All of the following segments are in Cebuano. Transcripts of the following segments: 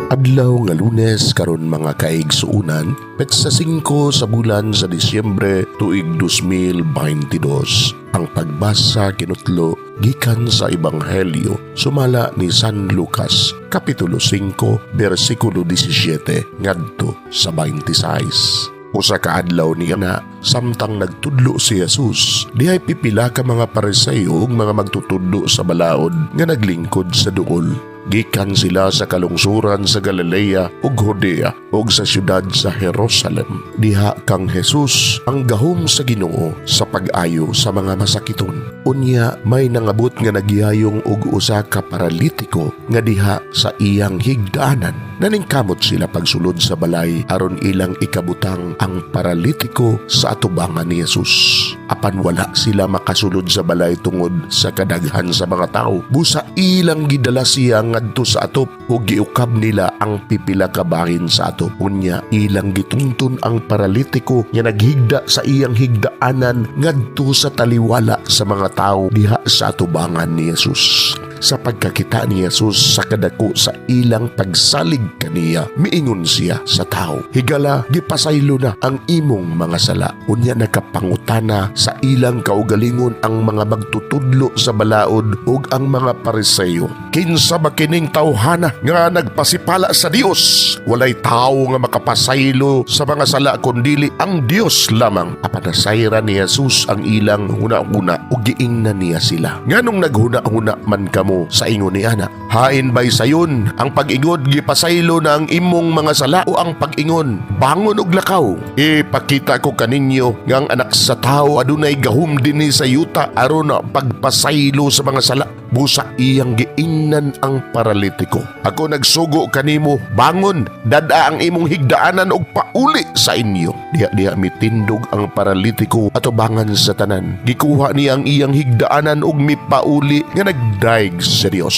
Adlaw nga Lunes karon, mga kaigsuunan, petsa 5 sa bulan sa Disyembre tuig 2022. Ang pagbasa kinutlo gikan sa Ebanghelyo sumala ni San Lucas, kapitulo 5, bersikulo 17 ngadto sa 26. Usa ka adlaw niana, samtang nagtudlo si Jesus, dihay pipila ka mga Pariseo ug mga magtutudlo sa balaod nga naglingkod sa duol. Gikan sila sa kalungsuran sa Galilea ug Judea ug sa siyudad sa Jerusalem. Diha kang Jesus ang gahom sa Ginoo sa pag-ayo sa mga masakiton. Unya may nangabot nga nagyayong og usa ka paralitiko nga diha sa iyang higdaanan. Naningkamot sila pagsulod sa balay aron ilang ikabutang ang paralitiko sa atubangan ni Jesus. Apan wala sila makasulod sa balay tungod sa kadaghan sa mga tao. Busa ilang gidala siya ngadto sa atop ug giukab nila ang pipila ka bahin sa atop. Unya ilang gitungton ang paralitiko nga naghigda sa iyang higdaanan ngadto sa taliwala sa mga tao diha sa atubangan ni Jesus. Sa pagkakita ni Jesus sa kadako sa ilang pagsalig kaniya, miingon siya sa tao, "Higala, gipasaylo na ang imong mga sala." Unya nakapangutana sa ilang kaugalingon ang mga magtutudlo sa balaod ug ang mga Pariseo, "Kinsa ba kining tawhana nga nagpasipala sa Dios? Walay tawo nga makapasaylo sa mga sala kundili ang Dios lamang." Apan nasayran ni Jesus ang ilang huna-huna ug giingnan niya sila, "Nganong naghuna-huna man kamo sa ingon ni ana? Hain bay sayon ang pag-ingon, 'Gipasaylo na ang imong mga sala,' o ang pag-ingon, 'Bangon ug lakaw'? Ipakita ko kaninyo nga ang Anak sa Tawo adunay gahom dinhi sa yuta aron na pagpasaylo sa mga sala." Busa iyang giingnan ang paralitiko, "Ako nagsugo kanimo, bangon, dad-a ang imong higdaanan ug pauli sa inyo." Diha diha mitindog ang paralitiko atubangan sa tanan. Gikuha niya ang iyang higdaanan ug mipauli nga nagdayeg sa Dios.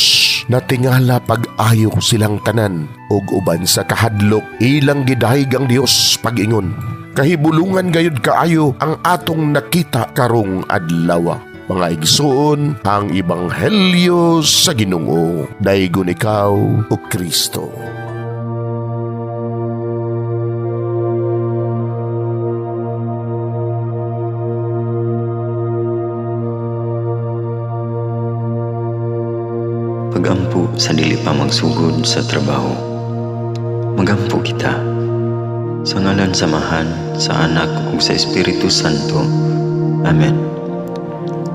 Natingala pag-ayo silang tanan ug uban sa kahadlok ilang gidayeg ang Dios pag-ingon, "Kahibulungan gayud kaayo ang atong nakita karong adlaw." Mga igsoon, ang Ebanghelyo sa Ginoo. Daygon ikaw, O Kristo. Pagampo sa dili pa magsugod sa trabaho. Magampo kita. Sa ngalan sa Amahan, sa Anak ug sa Espiritu Santo. Amen.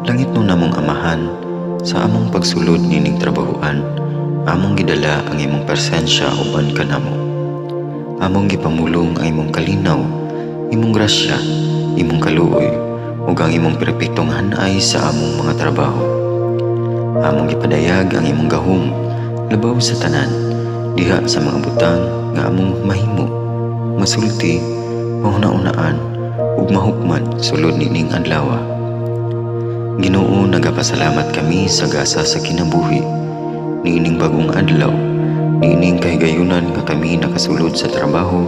Langitnon namong Amahan, sa among pagsulod nining trabahoan, among gidala ang imong presensya uban kanamo. Among gipamulong ang imong kalinaw, imong grasya, imong kaluoy, ug ang imong perpektong hanay sa among mga trabaho. Among gipadayag ang imong gahom labaw sa tanan diha sa mga butang nga among mahimo, masulti, mahuna-unaan ug mahukman sulod nining adlaw. Ginoo, nagapasalamat kami sa gasa sa kinabuhi niining bagong adlaw, niining kahigayunan nga kami nakasulod sa trabaho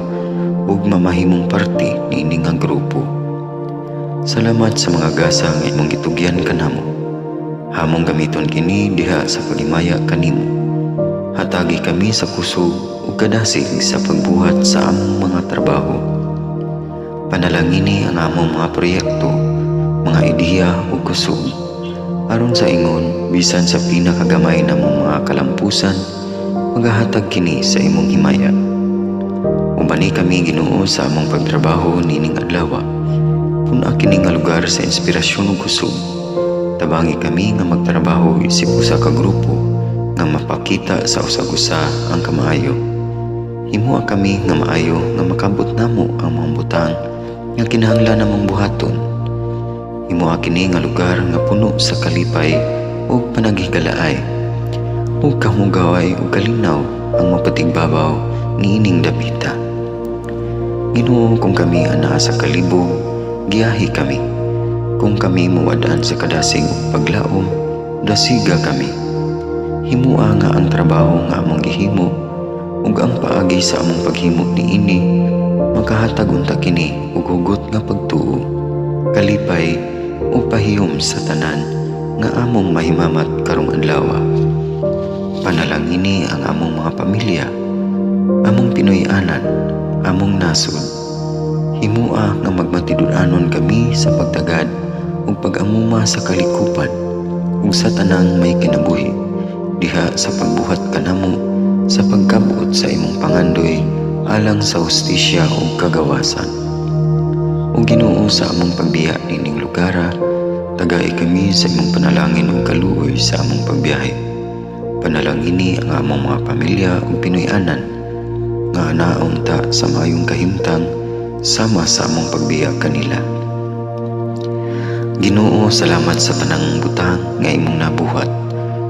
ug mamahimong parte niini nga grupo. Salamat sa mga gasa nga imong gitugyan kanamo. Among gamiton kini diha sa paghimaya kanimo. Hatagi kami sa kusog ug kadasig sa pagbuhat sa among mga trabaho. Panalangini ang among mga proyekto, mga ideya ug kusog. Aron sa ingon, bisan sa pinakagamay namong mga kalampusan, magahatag kini sa imong himaya. Ubani kami, Ginoo, sa among pagtrabaho nining adlaw. Pun-a kini nga lugar sa inspirasyon ug kusog. Tabangi kami nga magtrabaho isip usa ka grupo nga mapakita sa usag-usa ang kamaayo. Himoa kami nga maayo nga makabot namo ang mga butang nga kinahanglan namong buhaton. Himoa kini nga lugar nga puno sa kalipay ug panaghigalaay. Ug kahugaway ug kalinaw ang mapatigbabaw niining dapita. Ginoo, kung kami anaa sa kalibog, giyahi kami. Kung kami muwad-an sa kadasig ug paglaom, dasiga kami. Himoa nga ang trabaho nga among gihimo ug ang paagi sa among paghimo niini makahatag unta kini og hugot nga pagtuo, kalipay ug pahiyom sa tanan nga among mahimamat karong adlaw. Panalangini ang among mga pamilya. Among Pinoy-anan, among nasod. Himua nga magmatinud-anon kami sa pagtagad ug pag-amuma sa kalikupan ug sa tanang may kinabuhi diha sa pagbuhat kanamo sa pagkabot sa imong pangandoy alang sa hustisya ug kagawasan. O Ginoo, sa among pagbiya niining lugara, tagai kami sa imong panalangin ug kaluoy sa among pagbiyahe. Panalangini ang among mga pamilya ug Pinoy-anan nga anaon ta sa maayong kahimtang sama sa among pagbiya kanila. Ginoo, salamat sa tanang butang nga imong nabuhat,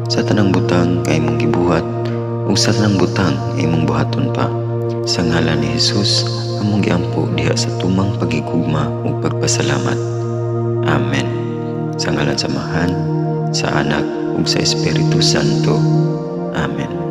sa tanang butang nga imong gibuhat, ug sa tanang butang nga imong buhaton pa. Sa ngalan ni Jesus, among giampo diha sa tumang pagigugma ug pagpasalamat. Amen. Sa ngalan sa Amahan, sa Anak ug sa Espiritu Santo. Amen.